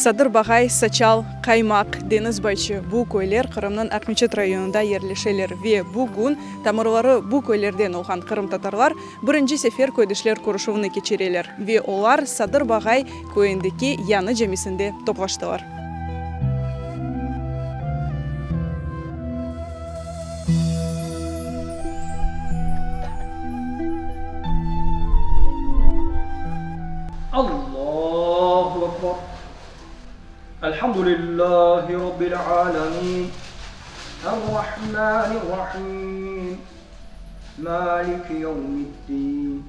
Sadır Bağay, Saçal, Qaymaq, Deniz Bayçı, bu köyler Qırımnıñ Aqmeçet rayonında yerleşeler ve bugün tamırları bu köylerden olğan qırımtatarlar birinci sefer köydeşler körüşüvini keçireler ve olar Sadır Bağay köyündeki yañı camisinde toplaştılar. Allahu Ekber. Elhamdülillahi Rabbil alemin. Errahmanirrahim. Maliki yevmiddin.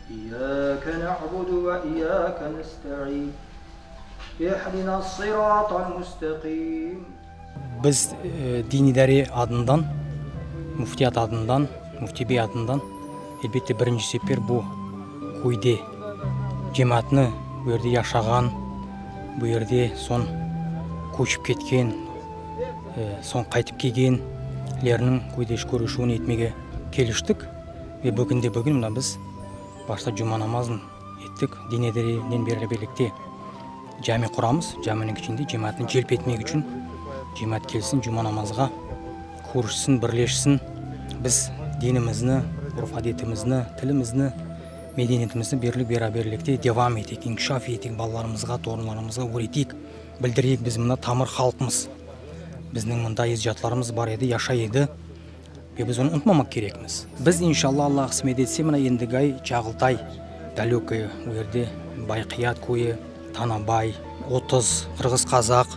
İyyâke na'budu ve iyyâke nesta'in. İhdinas-sıratal mustaqim. Biz Din idare adından, Müftiyat adından, Müfti bey adından, elbette, birinci sefer bu köyde cemaatnı, bu yerde yaşağan, bu yerde soñ köçip ketken, soñ qaytıp kelgenlerniñ köydeş körüşüvini etmege keliştik. Ve bugünde bugün mına biz başta cuma namazın ettik, din idarenen beraberlikte. Cami quramız, caminiñ içinde cemaatnı celp etmek içün, cemaat kelsin cuma namazğa, körüşsin, birleşsin, biz dinimizni, urf-adetimizni, tilimizni, medeniyetimizni birlik-beraberlikte devam eteyik, inkişaf eteyik, balalarımızğa, torunlarımızğa ögreteyik, bildireyik, biz mında tamır halqmız, bizniñ mında ecdatlarımız bar edi, yaşay edi ve biz onı unutmamaq kerekmiz. Biz, inşalla, Alla qısmet etse, mına Endigay, Çağıltay, dalökoye, o yerde Bayqıyat köyü, Tanabay, 30, Qırğız Qazaq,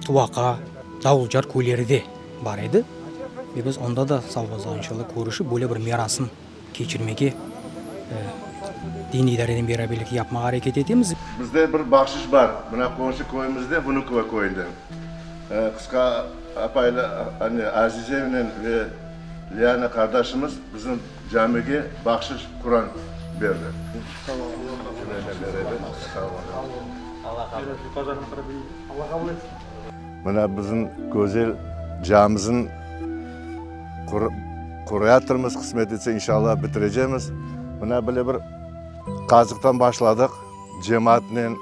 Tuvaqa, Davulcar köyleri de bar edi. Ve biz onda da sağ olsun, inşalla, körüşip, böyle bir merasim keçirmege, diniy idarenen beraberlikte yapmağa areket etemiz. Bizde bir bahşış bar, mına qonşu köyümizde, Vnukovo köyünde. Qısqa apaylı anne Azizemnen ve Liana qardaşımız bizim camige bahşış Quran berdi. Mına bizim güzel camimizin qurayatırmız, qısmet etse, inşallah, bitirecemiz. Mına böyle bir qazıqtan başladıq, cemaatnen.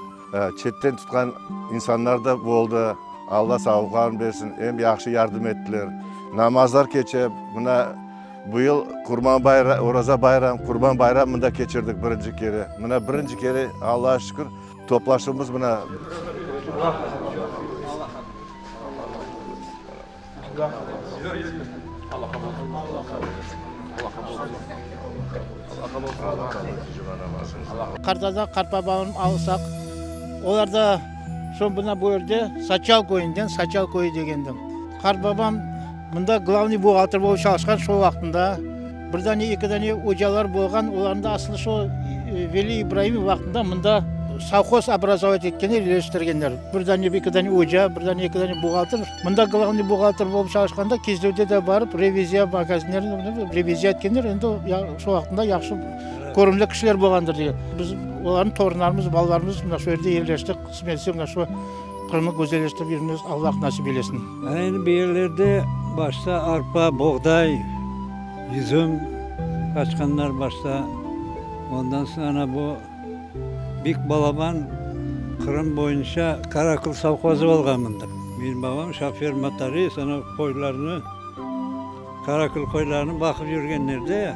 Çetten tutqan insanlar da boldı, Alla sağlıqlarını bersin, em yahşı yardım ettiler. Namazlar keçe, mına bu yıl Qurban bayram, Oraza bayram, Qurban bayram mında keçirdik birinci kere. Mına birinci kere, Allağa şükür, toplaşuvımız mına. Qartana, qartbabamnı alsaq, olar da şo mına bu yerde Saçal köyünden, Saçal köyü degenden. Qartbabam mında glavnıy buhgalter bolıp çalışqan şo vaqtında. Bir dane, eki dane ocalar bolğan, olarnıñ da aslı şo Veli İbraimov vaqtında mında sovhoz obrazovat etkenler, yerleştirgenler. Bir dane, eki dane oca, bir dane, eki dane buhgalter. Mında glavnıy buhgalter bolıp çalışqanda Kezlevde de barıp reviziya magazinlerini reviziya etkenler, endi şo vaqtında yahşı körümli kişiler bolğandır degen. Biz olarnıñ torunlarımız, balalarımız mına şu yerde yerleştik, qısmet etse mına şu Qırımnı güzelleştirip yürmemiz Allah nasip eylesin. Endi bu yerlerde başta arpa, boğday, yüzüm qaçqanlar başta. Ondan soñ ana bu bik balaban Qırım boyunca Qarakul sovhozı olğan mında. Menim babam şofer-motorist, ana qoylarnı, qarakul qoylarını baqıp yürgenler de,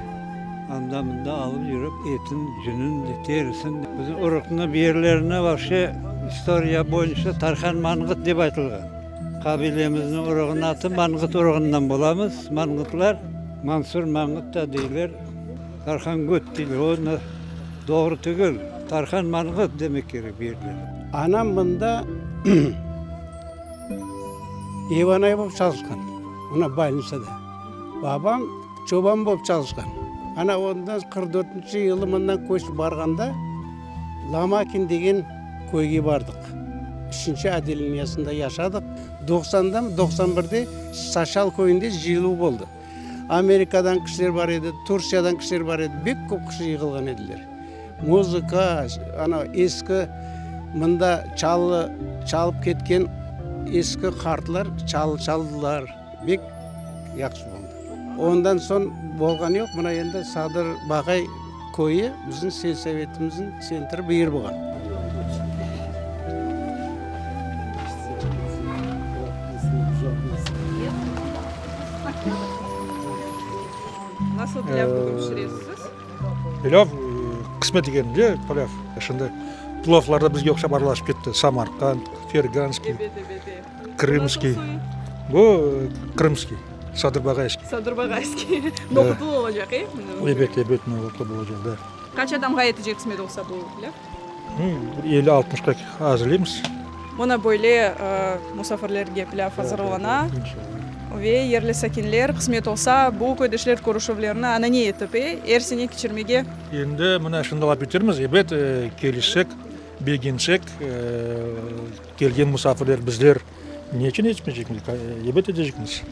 anda-mında alıp yürip etin, cünün, terisin. Bizim uruqnı bir yerlerine vapşe istoriya boyunca Tarhan Manğıt dep aytılğan. Qabilemizniñ uruğınıñ atı Manğıt uruğından bolamız. Manğıtlar, Mansur Manğıt da deyler. Tarhangüt deyler, o doğru tügül, Tarhan Manğıt demek kerek bu yerde. Anam mında ev anayı bolıp çalışqan, mına bolnitsada. Babam çoban bolıp çalışqan. Ana ondan 44-nci yılı mından köçip barğanda Lomakin degen köyge bardıq. Üçünci otdeleniyasında yaşadıq. Doqsanda mı, 91-de Saçal köyünde cıyıluv boldı. Amerikadan kişiler bar edi, Tursiyadan kişiler bar edi, bek köp kişi yığılğan ediler. Muzıka, ana eski mında çalı çalıp ketken eski qartlar çalı çaldılar, bek yahşı boldı. Ondan soñ bolğan yoq, mına endi Sadır Baqay köyü bizim selsovetimizniñ tsentri bu yer bolğan. Nasıl pilâv bugün pişiresiz siz? Pilâv, qısmet ekeninde pilâv. Şimdi ploflar da bizge oqşap aralaşıp ketti. Samarqand, Ferganskiy, Krımskiy. Bu Krımskiy, Sadırbağayskiy. Sadırbağayskiy. Nohutlı olacaq, e? Ebet, ebet, nohutlı bolacaq, da. Qaç adamğa yetecek qısmet olsa bu pilâv? Bir elli, altmışqa azırlaymız. Mına böyle musafirlerge pilâv azırlana. Ve yerli sakinler, qısmet olsa, bu köydeşler körüşüvlerini anane etip, er sene keçirmege. Endi mına şunı laf etermiz, ebet, kelişsek, begensek, kelgen musafirler bizler ne içün etmeycekmiz, ebet etecekmiz.